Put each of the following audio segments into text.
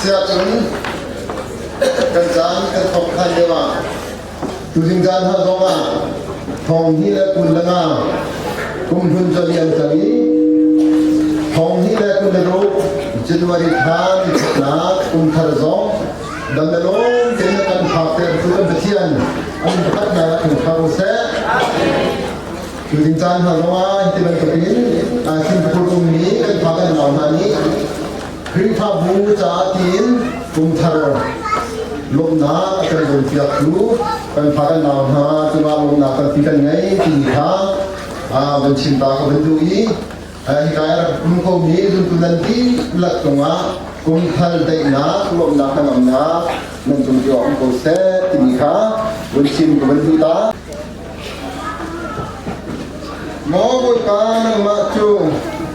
Siahcun kan caan kan thawk than lio ah tuzing caan hna zong ah thong hnih le 25 kum hlun cu a liam cang i thong hnih le 26 January thla ni thawknak kum thar zong dam le lawm tein na kan phak ter tu kan Pathian an pakhatnak ah kan thar seh. Tuzing caan hna zong ah hi ti bantukin Singapore ummi kan fa kan nau hna nih Khrihfabu caah tiin kumthar lawmhnak a kan cawnpiaktu kan fa kan nau hna cungah lawmhnak tampi kan ngei timi kha van chim ta ka van duh i hika i rak um khomi zumtu nan dihlak cungah kumthar daihnak lawmhnak hnangamnak nan cung cio um ko seh timi kha van chim ka van duh ta. Maw Bawipa nangmah cu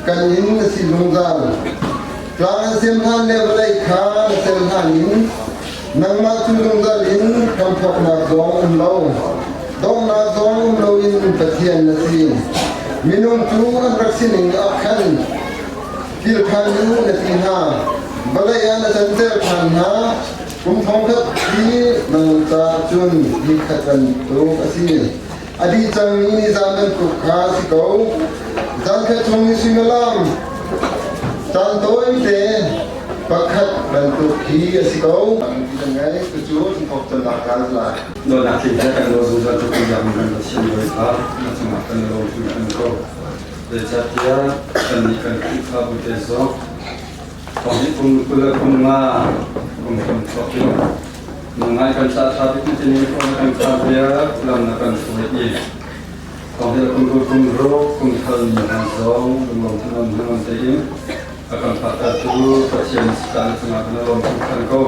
kan inn na si zungzal. Tlang an sem hlan le vawlei kha na sel hlan in nangmah cu zungzal in hramthawknak zong um lo, donghnak zong um loin Pathian na si. Minung cu an rak sining ah khan kil ṭhan u na ti hna. Vawlei ah na canter ṭhan hna. Kum thongkhat hi nang ca cun nikhat bantuk a si. A dih cangmi nizan bantuk kha a si ko. Zankhat chung i suimilam caan tawite pakhat bantuk khi a si ko. Ngai cucu thawk cannak kaan lai. Dawtnak tling he kan lo zungzal cu kan biakmi kan Pathian Bawipa na cungah kan lawm hringhran ko. Zeicahtiah kannih kan Khrihfabu te zong Thong hi kum 20 le kum nga kum thum chuak in nungai kan ca tha bik tini phone kan khar vial lam na kan hruai i thong hi kum kul kum ruk kum thal ni hna zong lunglawm thanuam hnangam tein a kan phakter tu Pathian caan cungah kan lawm hringhran ko.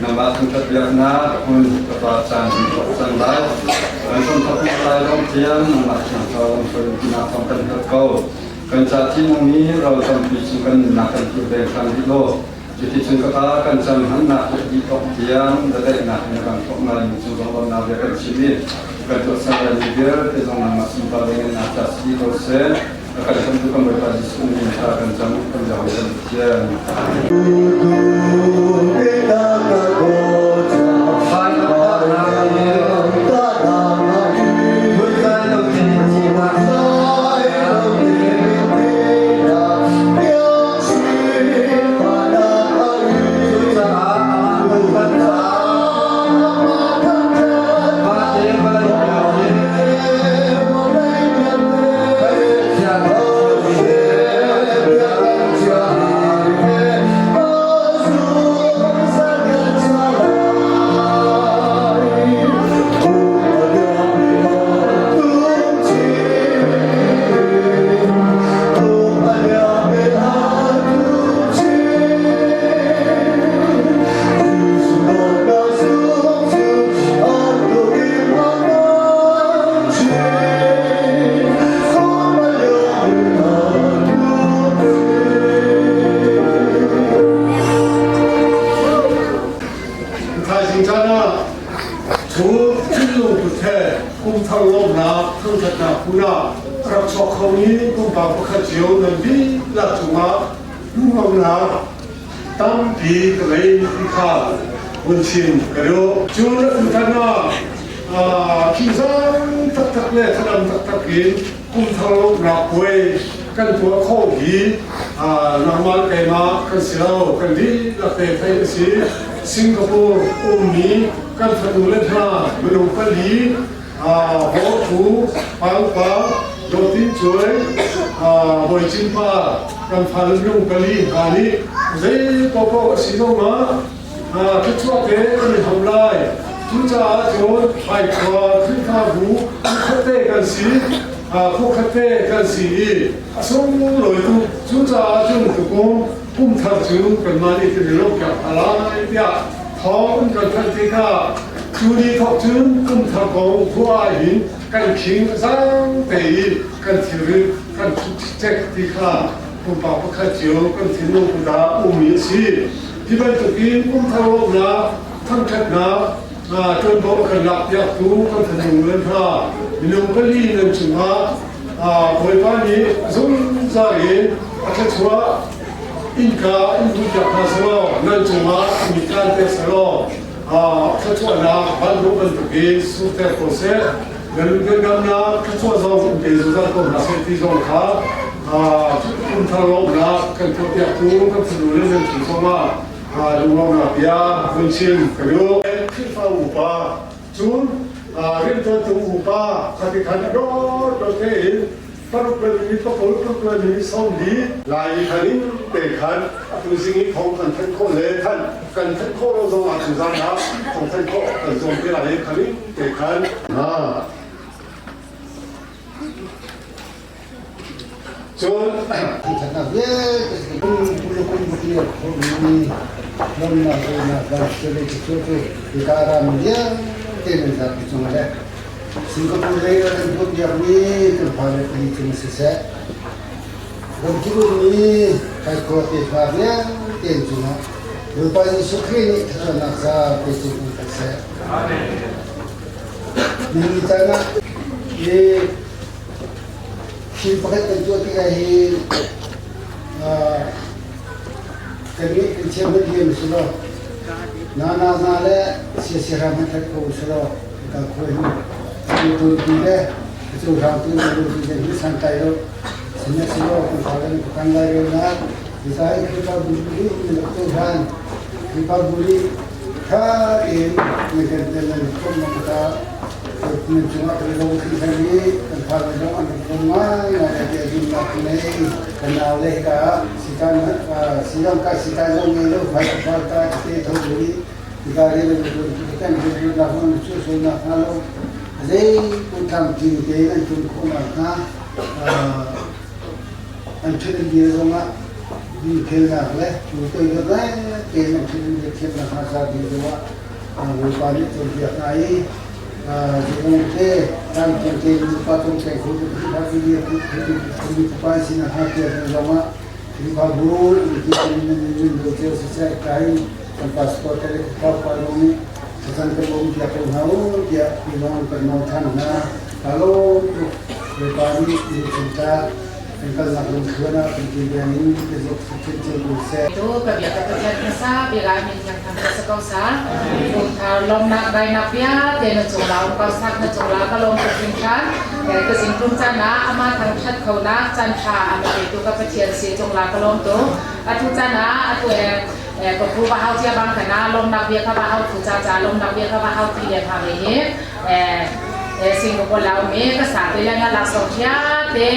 Nangmah thangthat biaknak hmun ka pa caan kan thawk cang lai. Kan som thawk lai lawng tiang nangmah thiang thlarau lam hruai nak thawng kan herh ko. Kan ca thinlung i ral tampi cu kan nunnak kan kilveng ṭhan rih law cuticun ka pa kan cam hannak le dih awk tiang biaceihnak in na kan thawk laimi cu lunglawmhnak bia kan chim i kan tuahser laimi vialte zong nangmah sunpar dingin naa ca si ko seh. A kan khamhtu kan Bawipa Jesuh min thla kan cam kan biak kan Pathian. Thaizing caan ah cu thinlung put he kumthar lawmhnak thangṭhatnak hmun ah a rak chuak khomi pumpak pakhat cio nan dihlak cungah lunglawmhnak tampi ka ngei ti kha vun chim ka duh. Cun tutan ah thingzang taktak le thadam taktak in kumthar lawmhnak puai kan tuah khawh hi nangmah keimah kan si lo, kan dihlak te theih a si. Singapore ummi kan fanu le hna minung pali Hawtu, Pangpa, Dawtin Cuai, Bawi Cin Pa kan fale minung pali hna nih zei paohpaoh a si zongah thluachuah te kan i ham lai. Cucaah cun Haikhua Khrihfabu khatte kan si, khua khatte kan si i a sunglawi tuk. Cucaah cun tukum kum thar cu kanmah nih kan i lawmhpiak hna lai tiah thawng kan thanh tikah cu ni thawk cun kum thar kong khua ahhin kan khing zaang te i kan thilrit kan cek ti kha pumpak pakhat cio kan thinlung put ah ummi a si. Hi bantukin kum thar lawmhnak, thangṭhatnak, ṭuanvo a kan lakpiaktu kan fanu le hna minung pali nan cungah Bawipa nih zungzal in a thluachuah. Innka in hmuhpiak hna selaw nan cungah mi tlanter selaw thluachuahnak vanlawng bantukin surter ko seh. Nan ngandamnak thluachuah zong in pe zungzal ko hna seh ti zong kha kumthar lawmhnak kan tuahpiaktu kan fanu le nan chung zongah lunglawmhnak bia vun chim ka duh. Khrihfa upa cun rianṭuantu upa khati khan a dawt tein paruk le minit pakul paruk le minit sawmli lai khan in te khan atu zing i thong kan thanh khawh le thanh kan thanh khawh lo zong ah tuzan ah thong thanh khawh kan zuam te lai khan in te khan cun Thatnak vialte kum clear khomi lomnak na van cu cu hika ram vialte nan zapi cung le Singapore lei ah kan tuahpiakmi kan fale pali cung siseh ramkip ummi kaikhuat tefa vialte cungah Bawipa Jesuh Khrih nih thluachuahnak zapi cung um ko seh. Nihin caan ah hi thil pakhat kan tuah tikah hin kannih kan thiam hmanh diam si law na na na le siasihram hmanh that ko si law ka khuai hi tu tu le cu hram tu na lu tu hi san tai lo sinne si law kan fa kan kan lai rel na misai Khrihfabu nih na tu han Khrihfabu nih tha in na kan tel nan kom na ta nan cungah kan lung hringhran i kan fale zong an lung ngaingai tiah zumhnak nei kan nau le hika sitan silang ka sitan zong ngei lo fai fal ta te tho buri hika re le kan ri la hon chu so na hnga lo zei kun tham tin te an tun kho na hnga an thil dir zongah din khelnak le cu toi le te an thil dir thiam na hnga sa ding zongah Bawipa nih cawnpiak hna i zungong te tangthiang te nupa cawmkeng kho tu Khrihfa sin ah hngalhter hnu zongah Khrihfabu in nan nun do cio siseh kai kan pastor te le Khrihfa upa zong nih thlacam kan bawm piak ko hna u tiah ti zong kan nawl ṭhan hna. Ka lawm tuk. Bawipa nih in kan kalnak lamthluan ah kan kilveng in biazuk chin cio ko seh. Tu ka bia ka pathian hmasa bia min thiang thang ka sa ko sa thar lomnak dainak vialte na cung la um ko sak na cung la ka lom tuk hringhran ka zing tum caan ah ama thang that kho nak caan tha ama pe tu ka pathian si cung la ka lom tu atu caan ah atu e ka phu ba hau cia bang kana lomnak bia kha ba hau thu cha cha lomnak bia kha ba hau ti le pha ve hi Singapore la um i ka sa te le nga la song thia te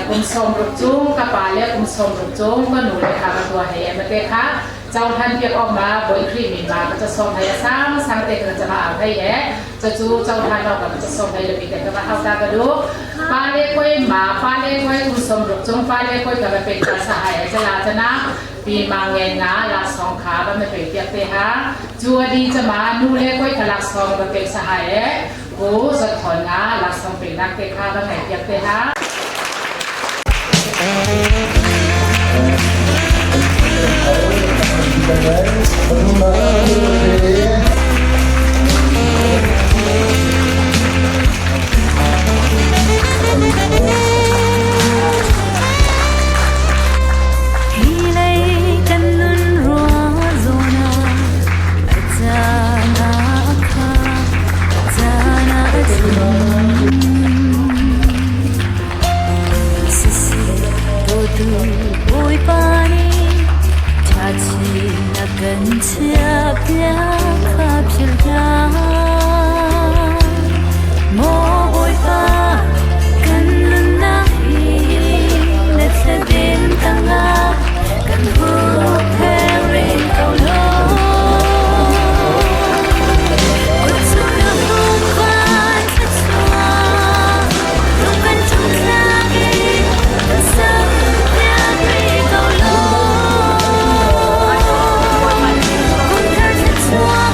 kum 60 chung ka pa le kum 60 chung ka nu le kha ka tua hei em te kha cohlan piak awk ma boi khri mi ma ka cha som hei sang sang te ka cha ma au hei e cha chu cohlan awk ka cha som hei le mi te ka ba hau ta ka du pa le koi ma pa le koi kum 60 chung pa le koi ka ba pe ka sa hai cha la cha na pi ma nge nga la song kha ba me pe piak te ha chu adi cha ma nu le koi ka lak song ba pe sa hai e ku zat thon nga lak song pe nak te kha ba ngai piak te ha. Hi lei kan nun rua zawn ah a caan ah a kha, a caan ah a thlum. Siseh dawtu Bawipa nih ṭha chin a kan chiahpiak kha philh hlah. Maw Bawipa, kan nunnak hi na thladem tangah kan huhpeng rih ko law. Kut cung na hung van thluachuah, lung kan cung thlak in kan sampiak rih ko law. Kum thar thluachuah.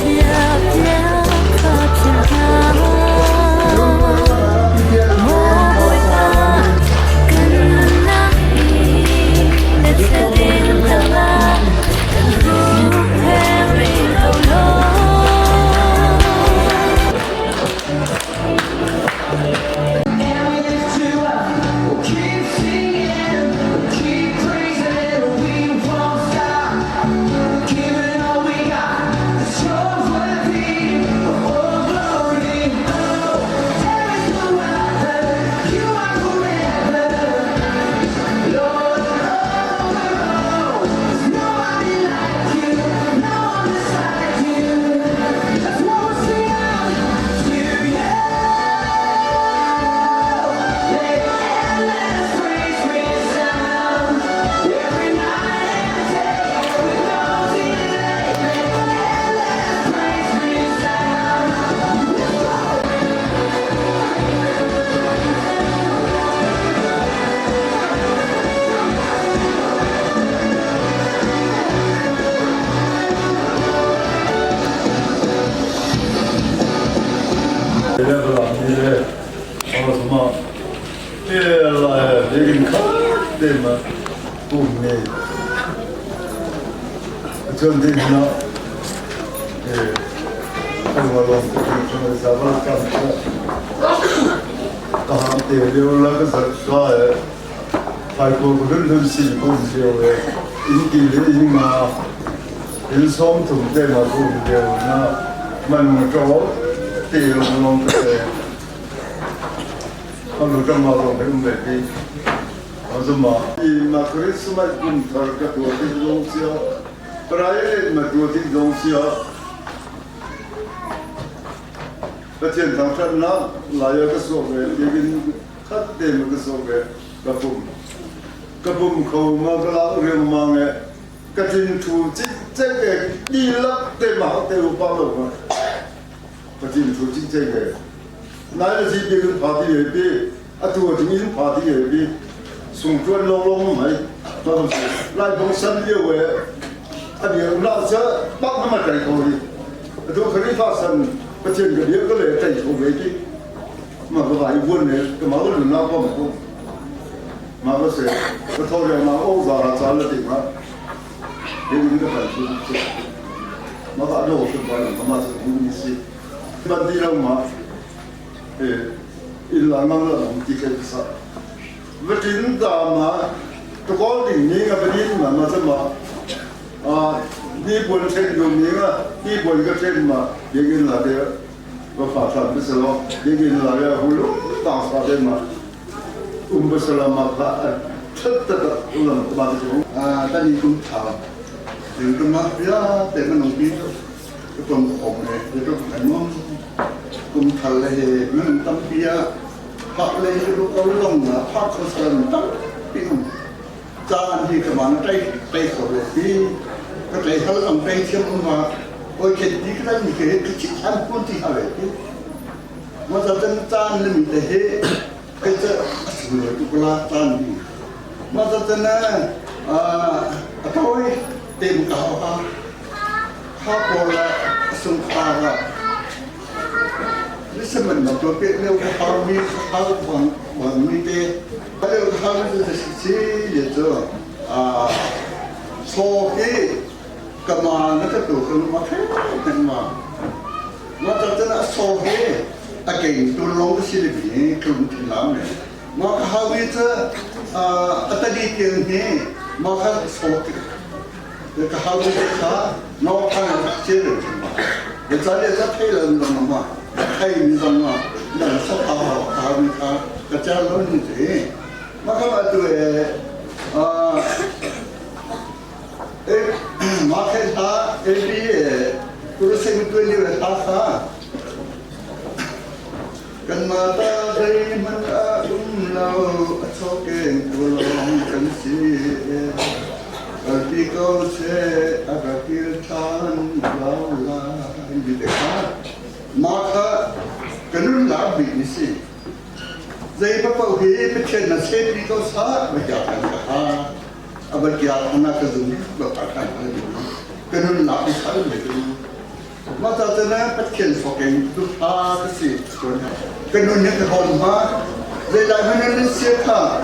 Chia kha philh hna. Maw Bawipa, kan nunnak hi na thladem tangah kan huhphenh rih ko law. Pathian thangṭhatnak lai ah ka sawk ve, biakinn khat te ma ka sawk ve, ka pum. Ka pum kho ma ka lak riangmang e, ka thin thu cikcek e, dihlak te ma hak te upa lo ma. Ka thin thu cikcek e. Nai le si biakinn pha ti e pi, atu a ting in pha ti e pi, sung ṭuan long long mai, ma kam si. Lai bong san lio e, a bia la cha bak ma ṭai kho hi. Atu Kharifa san Pathian ka bia ka le ṭai kho ve ti. Ma ka vai buan ne ka ma ka nun na ko ma ko. Ma ka se ka tho le ma o za ra cha la ti ma. Ye ni ka pan chu. Ma ka do su ba ma ma su ni si. Ban ti lo ma e in la ngam la ti ke sa. Va tin da ma to ko ding ni nga ba din ma ma sa ma 啊，你本身有名啊，你本个身嘛，别人那边我发上不是咯，别人那边葫芦打啥的嘛，我们不是了嘛，他吃的的，我们嘛就。 啊，但你工厂，有个嘛，呀，แต่มันลงปีก็ต้องของเลยก็ต้องน้องกุมทันเลยมันตั้งปีอะพักเลยลูกเอาลงนะพักเขาสลันตั้งปีนึงจานที่กระมันใจใจเขาเลยปีก็ใจเขาต้องใจเชื่อมมาโอ้ยเข็ดดีก็ได้มีเข็ดคือชิดชันปุ่นที่อะไรที่ว่าจะเป็นจานนี่มีแต่เฮก็จะสวยตุกลาจานนี้มาจะเป็น啊，对，点搞啊，他过来送他了。你什么那多别那个好米好王王米的，还有他们是是也做啊，所以干嘛那个都很嘛开嘛，我这真的所以啊给都弄些的病，可能挺难的。我好为这啊，啊，这里点呢，我看所个好为他，我看这个嘛，你这里这配了你知道嘛？配你知道嘛？那说好好为他，个家老你这，我看嘛对啊，哎，我看他哎比，不是什么对你他他。Kan mata zeihmanh a um lo, a chawkeng tu lawng kan si. Kalpi ko seh, a ka kir ṭhan lo lai. Ti te kha. Mah kha ka nunnak bik ni si. Zei paoh hi Pathian na sepi ko sah, va kia ṭhan ka ha. A va kia ṭhan ah ka zum, va ka ṭhan ka zum. Ka nunnak i sal ve ka Mah ca cu na Pathian thawkin tu ṭha ka si. Ka nun hi ka hawn hma. Zeidah hmanh nan sia kha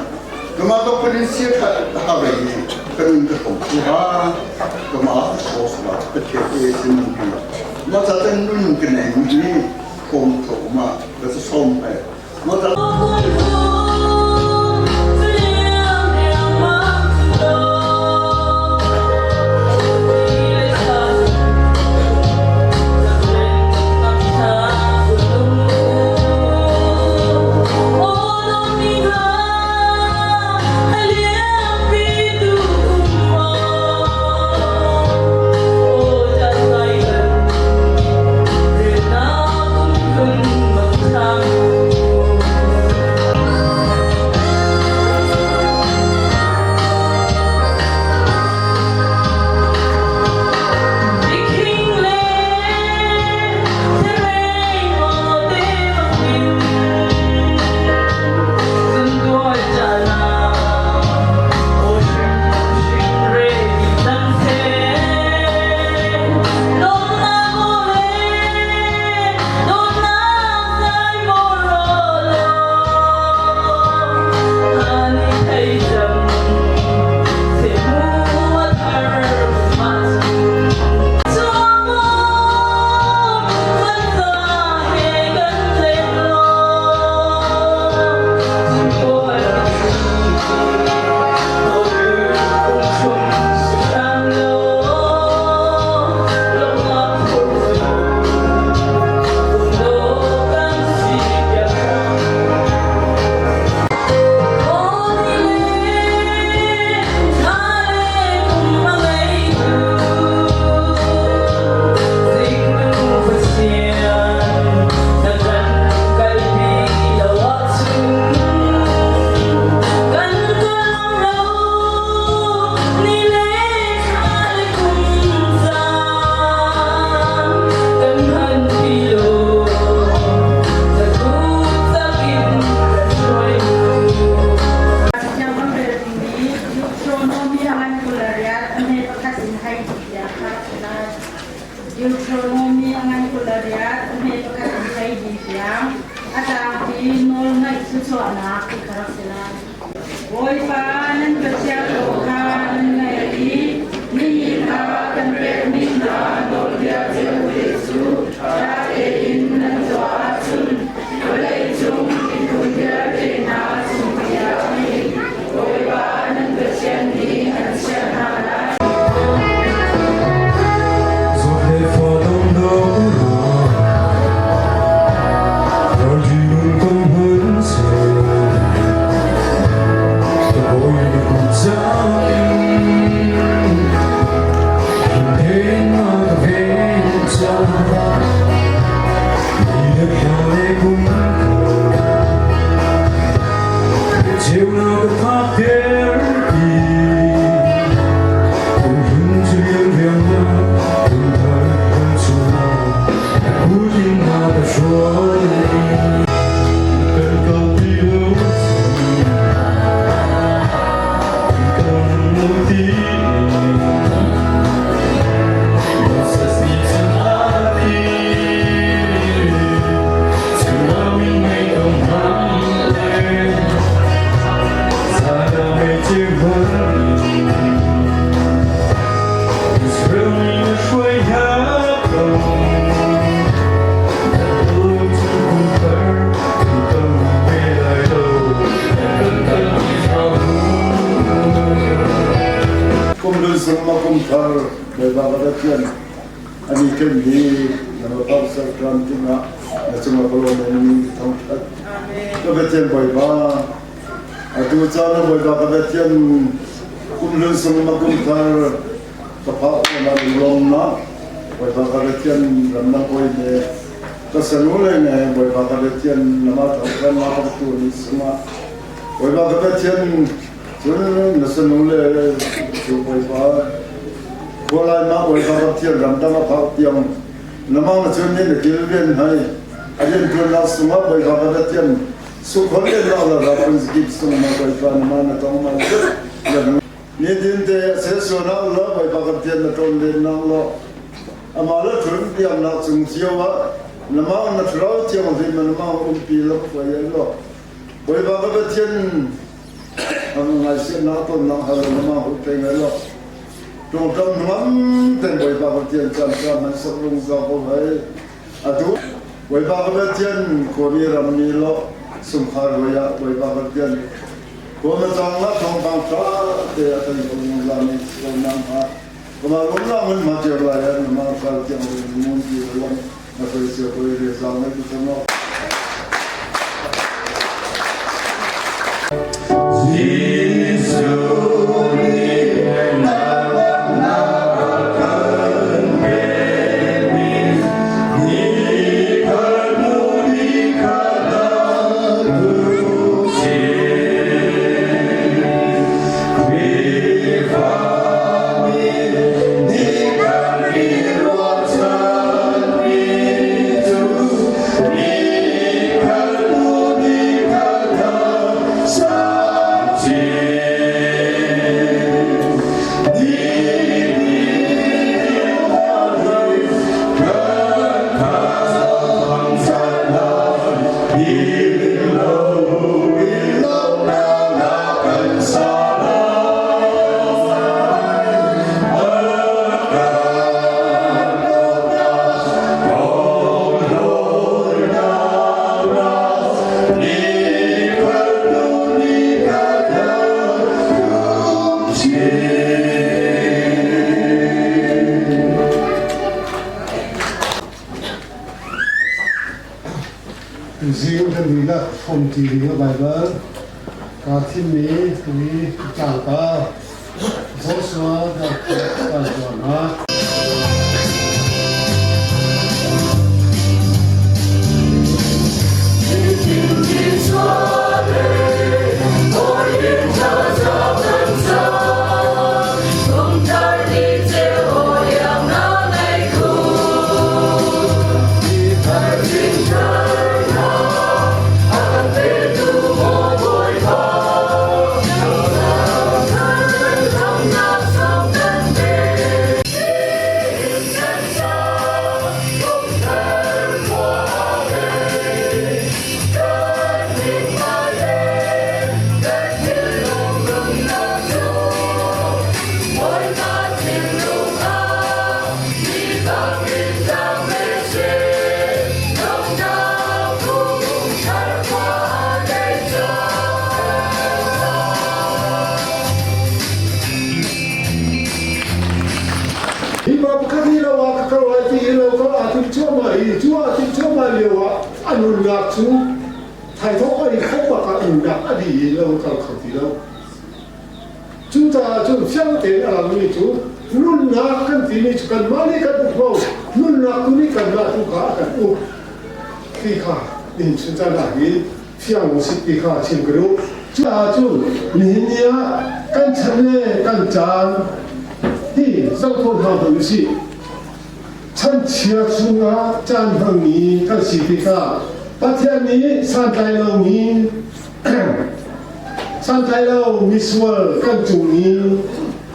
Kamah ka pun sia kha ha ve i ka nun ka hom tu ha kamah ka sawsla Pathian e sin nun hi. Mah ca cu nun ka nei mi kom tho ma ka som hai. Mah ca Deuteronomy ngan 28 a hme pakhat in thei ding tiang a tlangpi nawlngaih thluachuahnak ti kha rak si lai. Bawipa nan Pathian aw kha nan ngaih i nihin ah kan pekmi hna nawlbia vialte cu ṭha tein nan tuah ahcun vawleicung miphun vialte hna cung tiah hin Bawipa nan Pathian nih an chiah hna lai. Kum lun ma kum thar Bawipa ka Pathian ani ken mi na pa sar tram tingah na cungah ka lawm mi thangthat ka Pathian Bawipa atu caan ah Bawipa ka Pathian kum lun sung ma kum thar ka pha na lawmnak Bawipa ka Pathian ramdang hawi le ka sanu le ne Bawipa ka Pathian nama thangthat na ka tu ni sungah Bawipa ka Pathian Cun na sanu le cu Bawipa khualai ma Bawipa Pathian ramdang a phak tiang na mang na cun nih na kilven hai a rianṭuannak sungah Bawipa ka Pathian sukhon le la la rapun zikip sung ma Bawipa na ma na tong ma nitin te se suana la Bawipa ka Pathian na ton len nang lo. Amah le thun biaknak cung cio ah namang na thlarau thianghlim namang umpi lam hruai law Bawipa ka Pathian ang ngaihchiatnak tonnak hal namang hu pe ngai law tawngtam ngam ten Bawipa Pathian caan caan man sak lung za ko hai atu Bawipa ka Pathian khuami rammi lo sungkhar ruai ah Bawipa Pathian khua ma cang la thawngpang tha te a kan ko zungzal mi ko nang ha kama lung la mun ma tiar lai an ma kal tiang mun ti lam na koi sia koi re zang na tu chamo Tuzing kan dihlak hrawmṭi ding a Baibal kaa thimmi tuni tlangpa Joshua darkhat kan tuah hna. Hi pa pakhat hi lo ah ka kal lai ti i lo kal aa tim cuahmah i cu aa timh cuahmah lio ah a nunnak cu thaithawk a i khawh bak ah nunnak a dih i lo a kal kho ti lo. Cucaah cun fiang tein a langmi cu nunnak kan timi cu kanmah nih kan uk lo, nunnak tu nih kanmah tu kha a kan uk ti kha nihin caan ah hin fiang usih ti kha chim ka duh. Cucaah cun nihin ni ah kan chan le kan caan hi zoh ko hna hmanh usih. Chanchia chungah caan hmangmi kan si tikah Pathian nih santlai lomi santlai lo misual kan cung i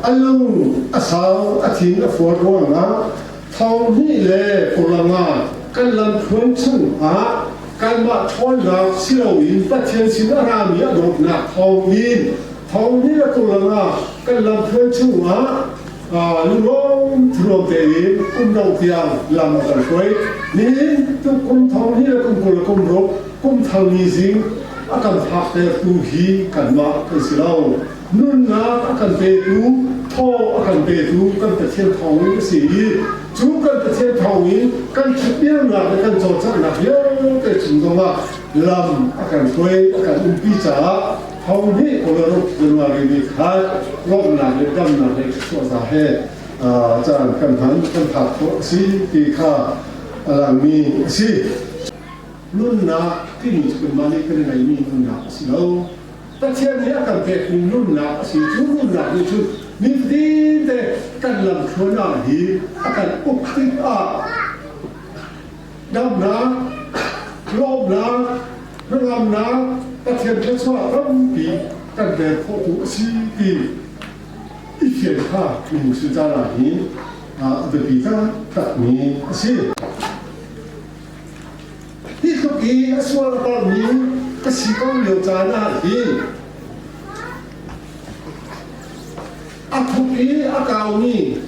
a lung a sau a thin a fuar ruangah thong hnih le kuranga kan lamthluan chungah kanmah ṭhawnnak si loin Pathian sin a rami a dawtnak thawngin thong hnih le kuranga kan lamthluan chungah lunglawm thunuam tein kum dong tiang lam a kan hruai. Nihin tu kum thong hnih le kum 20 le kum ruk kum thar ni zing a kan phaktertu hi kanmah kan si lo. Nunnak a kan petu, thaw a kan petu kan Pathian thawngin a si i cu kan Pathian thawngin kan ṭhatpialnak le kan cawlcanghnak vialte chung zongah lam a kan hruai, a kan umpi caah Thong hnih Colorado January ni kha lawmhnak le damnak le chuahza he caan kan hman kan phak khawh a si ti kha a langmi a si. Nunnak timi cu kanmah nih kan i ngeihmi nunnak a si lo. Pathian nih a kan pekmi nunnak a si. Cu nunnak nih cun nifatinte kan lamthluan ah hi a kan uk tikah damnak, lawmhnak, hnangamnak, Pathian thluachuah tampi kan pek khawhtu a si ti i fian kha minung sin caan ah hin a biapi taktakmi a si. Hi tluk i a sual a parmi ka si ko lio caan ah hin a thuk i a kaumi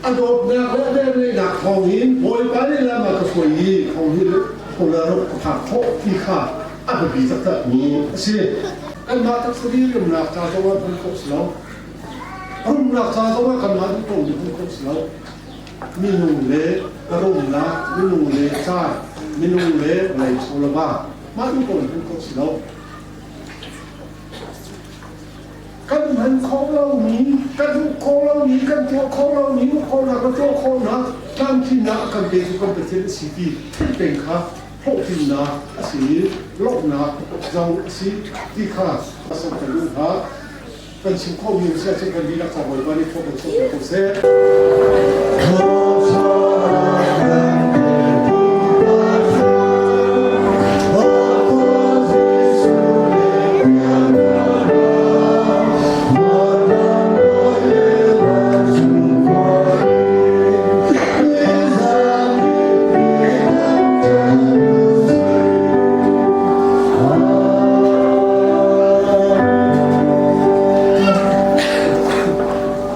a dawtnak le a velngeihnak thawngin Bawipa nih lam a ka hruai i thong hi thong ka phak khawh ti kha a biapi taktakmi a si. Kanmah taksa rumnak ca zongah hman khawh si lo. Rumnak ca zongah kanmah duh ko hman khawh si lo. Minung le rumnak, minung le caan, minung le vawlei chawlava mah duh ko hman khawh si lo. Kan hman khawh lomi, kan uk khawh lomi, kan tuah khawh lomi, uk khawhnak le tuah khawhnak tlamtlinnak a kan petu kan Pathian a si ti theih peng kha hlawhtlinnak a si i lawmhnak zong a si ti kha a kan duh hna. Kan chim khawhmi a si ahcun kan dihlak ca Bawipa nih khua kan chuahpiak ko seh.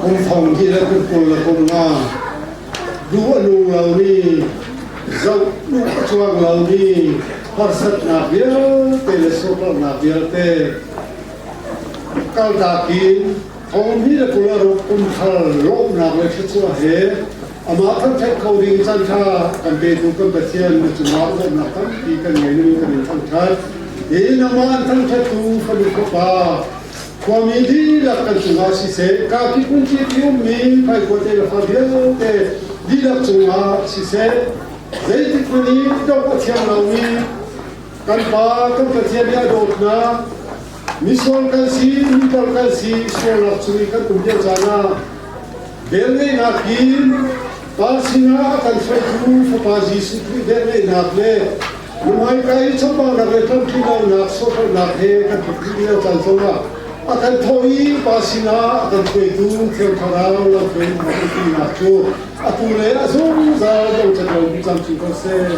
Kum thong hi le kum 20 le kum nga duh a nung lomi zoh duh a cuang lomi harsatnak vialte le suaparnak vialte kaltak in thong hi le 20 kum thar lawmhnak le thluachuah he amah thangṭhat kho ding caan ṭha kan petu kan Pathian na cungah lawmhnak tampi kan ngei nung kan in thangṭhat. Hi nangmah an thangṭhattu fanu fapa khuami dihlak kan cungah siseh, kaki kunci ti ummi phaikua te le fa vialte dihlak cungah siseh, zeitik hmanh i doh a thiang lomi kan Pa kan Pathian nih a dawtnak misual kan si, mipal kan si, sualnak chung i kan um lio caan ah velngeihnak in Pa sinah a kan hruaitu Fapa Jesuh Khrih velngeihnak le lunghmai i chambaunak le tlamtlinlonak sawhrawhnak he kan tluk rih lio caan zongah a kan thawh i Pa sinah a kan hruaitu Thiang Thlarau lamhruai umpinak cu atu le a zungzal dongcat lo camcin ko seh.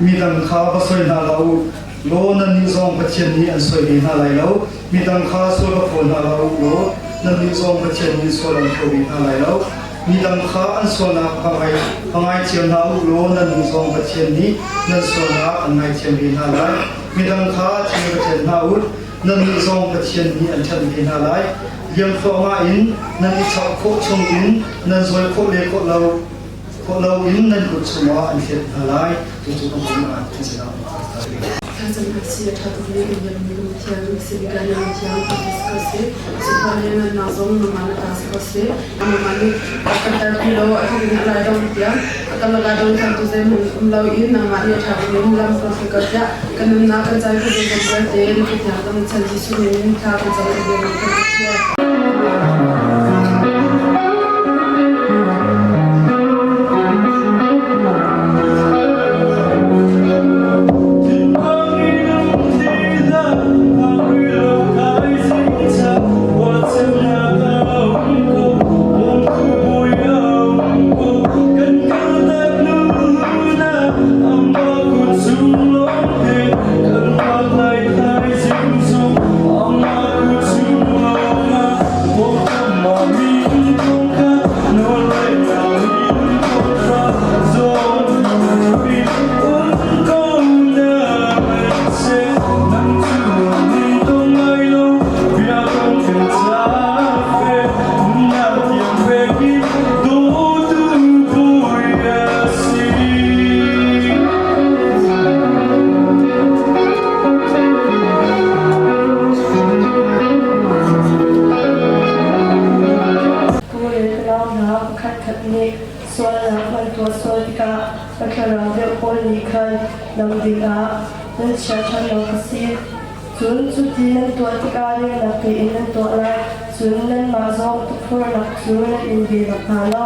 Midang kha va soi hna hlah u law nannih zong Pathian nih an soi ve hna lai lo. Midang kha sual va phaw hna hlah u law nannih zong Pathian nih sual an phaw ve hna lai lo. Midang kha an sualnak va ngai va ngaithiam hna u law nannih zong Pathian nih nan sualnak an ngaithiam ve hna lai. Midang kha thil va ṭhen hna u, nannih zong Pathian nih an ṭhenh ve hna lai. Liam thluahmah in nan i chap khawh chungin nan zawi khawh le khawh lo khawh loin nan kut chungah an hlet hna lai. Cucu kan pum ah an si lo. Thlacamnak si a ṭha tukmi kan biakmi kan Pathian a si bik ah na Pathian ti si ko seh. Sifah le nunnak zong nangmah na ta si ko seh. Nangmah nih a kan tarpi law a thawk in a lai dong tiang a kam a lai dong thantu zeihmanh um loin nangmah nih a ṭha bik in lam kan hruai ko tiah kan nunnak kan caan kha zeizong vialte na Pathian kan chan Jesuh min in thla kan cam kan biakmi kan Pathian. Pu le nau hna pakhatkhat nih sualnak an tuah sual tikah a thlarau deuh pawl nih khan lam dingah nan chia ṭhan awk a si. Cun cuti nan tuah tikah nemnak tein nan tuah lai, cun nanmah zong tukforhnak cu nan in ve bak hna lo.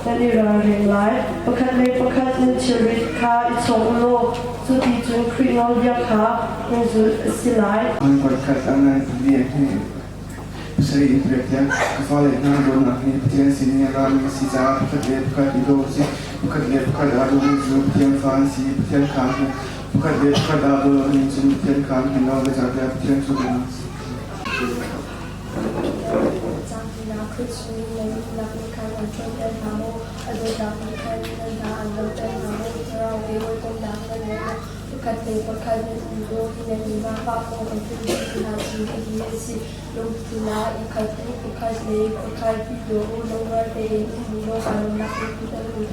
Nan i ralring lai. Pakhat le pakhat nan thilrit kha i chawng u law cuti cun Khrih nawlbia kha nan zulh a si lai. Pasarih in pek tiang ka fale hna dawtnak nih Pathian sinin a rami a si caah pakhat le pakhat i daw usih. Pakhat le pakhat aa dawmi cu Pathian fa an si i Pathian kha an hmuh. Pakhat le pakhat aa daw lomi cun Pathian kha an hmu lo, zeicahtiah Pathian cu dawtnak a si. Cangtinak Khrih chungin nan nunnak nih khan an ṭhawnter hna maw? A dawtnak nih khan nan hna an damter hna maw? Thlarau he hawikomhnak nan ngei maw? Pakhat le pakhat nan um maw? Hi nan i zaangfah maw? Kan tuahmi hna cu hihi a si. Lungthin ah i khat u, pakhat le pakhat i daw u, lungrual tein um u law kaa lawmnak in put u.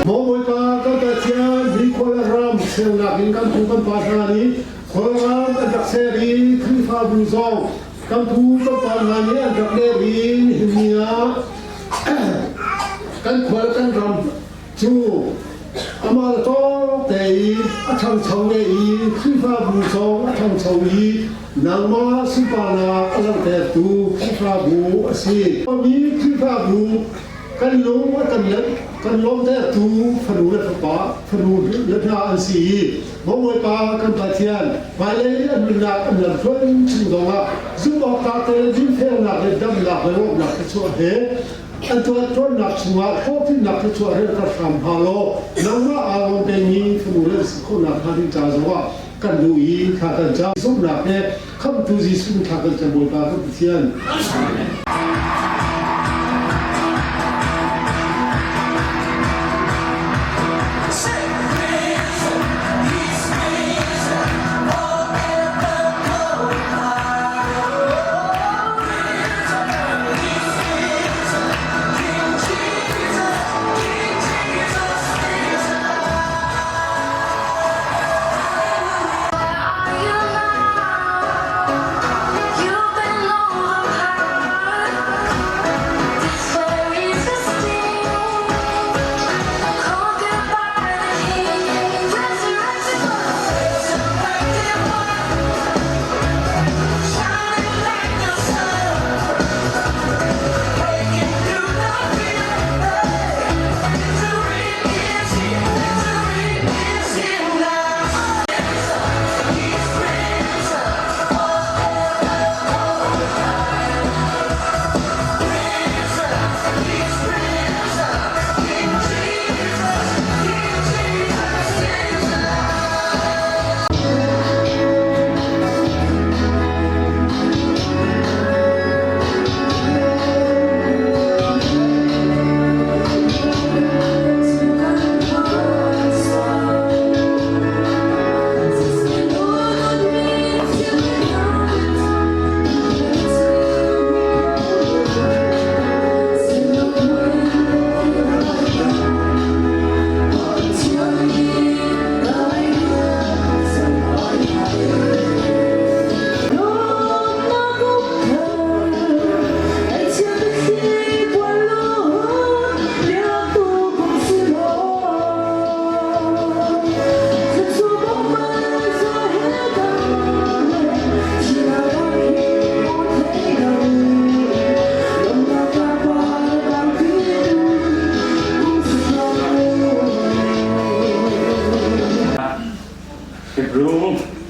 Maw Bawipa kan Pathian hi khual ram cheunak in kan pu kan pa hna nih khualram an rak ser i Khrihfabu zong kan pu kan pa hna nih an rak ler i nihin ni ah kan khual kan ram cu amah le tawk te i a ṭhangcho ve i Khrihfabu zong a ṭhangcho i nangmah sunparnak a langhtertu Khrihfabu a si. Mi Khrihfabu kan lung a kan kan lawmtertu fanu le fapa fanu le hna an si i Bawipa kan Pathian hmailei an nunnak an lamthluan chung zongah zumh awk tlak te dinfelnak le damnak le lawmhnak thluachuah he an tuanṭuannak chungah hlawhtlinnak thluachuah relter hram hna law nangmah aa lawm pengmi fanu le si khawhnak hnga ding ca zongah kan duh i thla kan cam. Zumhnak he Khamhtu Jesuh thla kan cam Bawipa kan Pathian.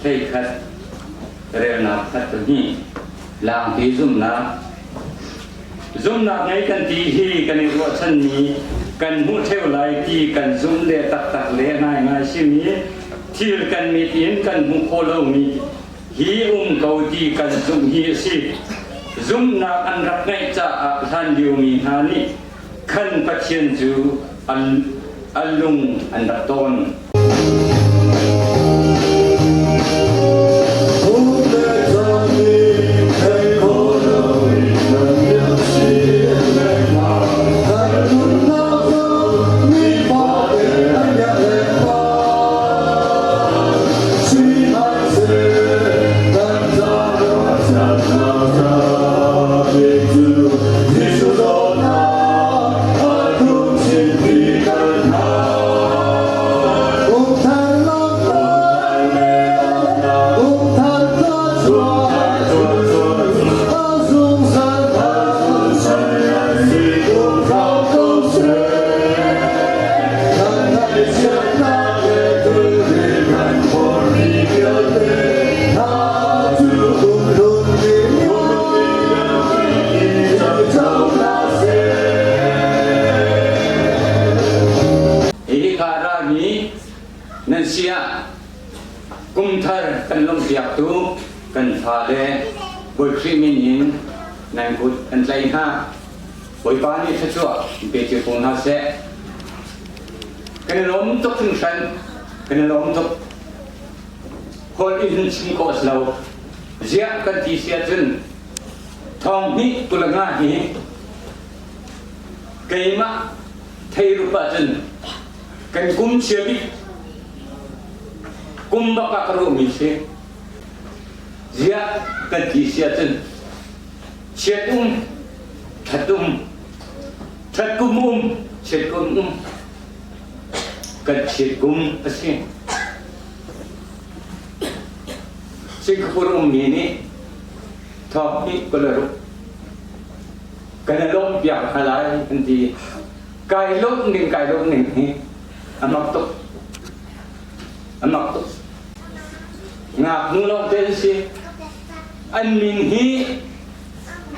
11 relnak khat pahnih langti zumhnak. Zumhnak ngei kan ti hi kan i ruahchanmi kan hmuh ṭheo lai ti kan zumh le taktak le ngaingai simi thil kan mit in kan hmuh khawh lomi hi um ko ti kan zumh hi a si. Zumhnak an rak ngeih caah hlan liomi hna nih khan Pathian cu an lung an rak tawn. Hika rami nan si ah kumthar kan lawmhpiaktu kan fale Bawi Khrih min in nan kut kan tlaih hna. Bawipa nih thluachuah in pe cio ko hna seh. Kan i lawm tuk hringhran. Kan i lawm tuk. Holh in chim khawh a si lo. Ziah kan ti si ahcun thong hnih 25 hi keimah thei rup ahcun kan kum chia bik kum bak ah ka ruahmi si. Ziah kan ti si ahcun chiat um, ṭhat um, ṭhat kum um, chiat kum um, kan chiat kum a si. Singapore ummi nih thawk hnih kul kan i lawmh piak hna lai an ti. Kai lawmh ning kai lawmh ning hi a mak tuk. A mak tuk. Ngaknu lawng te an si. An min hi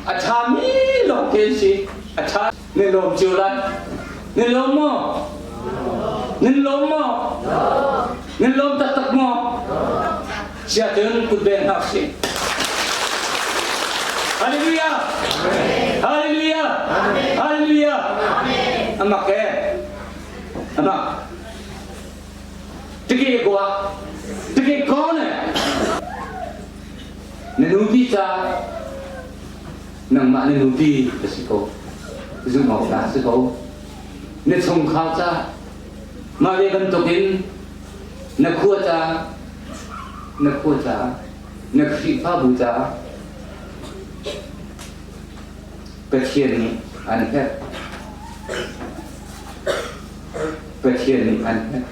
a ṭhami lawng te an si. A ṭha. Nan lawm cio lai. Nan lawm maw? Nan lawm maw? Nan lawm taktak maw? Siahcun kutbeng hna usih. Hallelujah! Hallelujah! Hallelujah! Amak e. Amak. Tike kwa. Tike ko ne. Na nupi ca nangmah na nupi ka si ko. Zumh awk ta si ko. Na chungkhar ca mah ve bantukin na khua ca na khua ca na Khrihfabu ca Pathian nih an herh. Pathian nih an herh.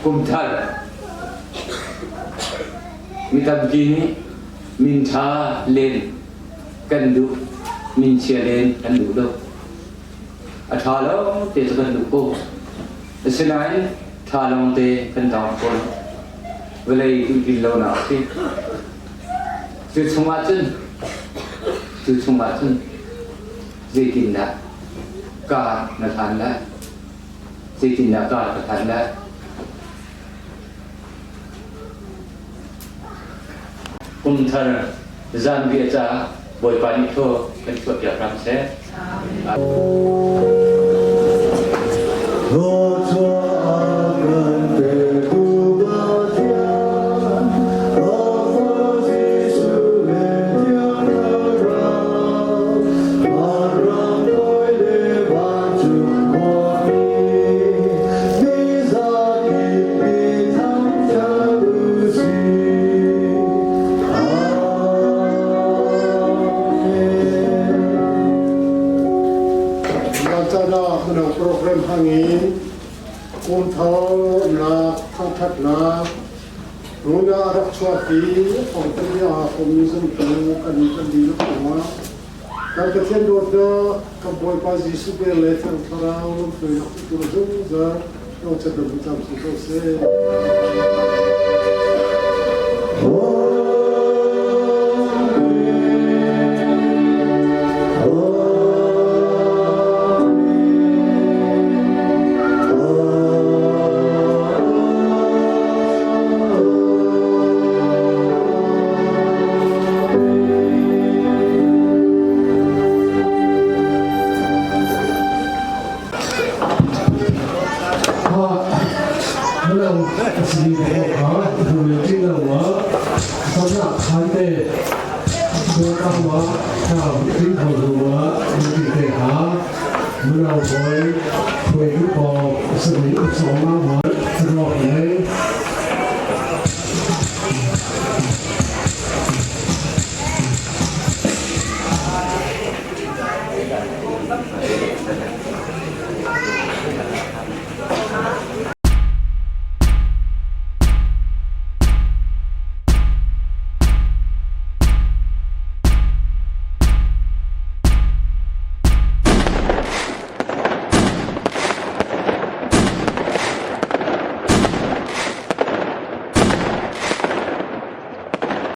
Kum thar mi tampi nih min ṭha len kan duh, min chia len kan duh lo. A ṭha lo te cu kan duh ko. Asinain ṭha lawng te kan tawng fawn. Vawlei duhbil lonak a si. Cu chungah cun cu chungah cun zeitindah kaa na hlan lai? Zeitindah kaa ka hlan lai? Kum thar zanriah caah Bawipa nih thaw kan chuahpiak hram seh. Mino program hangin kum thar thangthatnak runa rak chuahpi ongtami ah communism tu kan kan dihlak cungah kan Pathian dawtnak kan Bawipa Jesuh vel le Thiang Thlarau lamhruainak cu tur zungzal. Thangṭhatnak in cam si ko seh.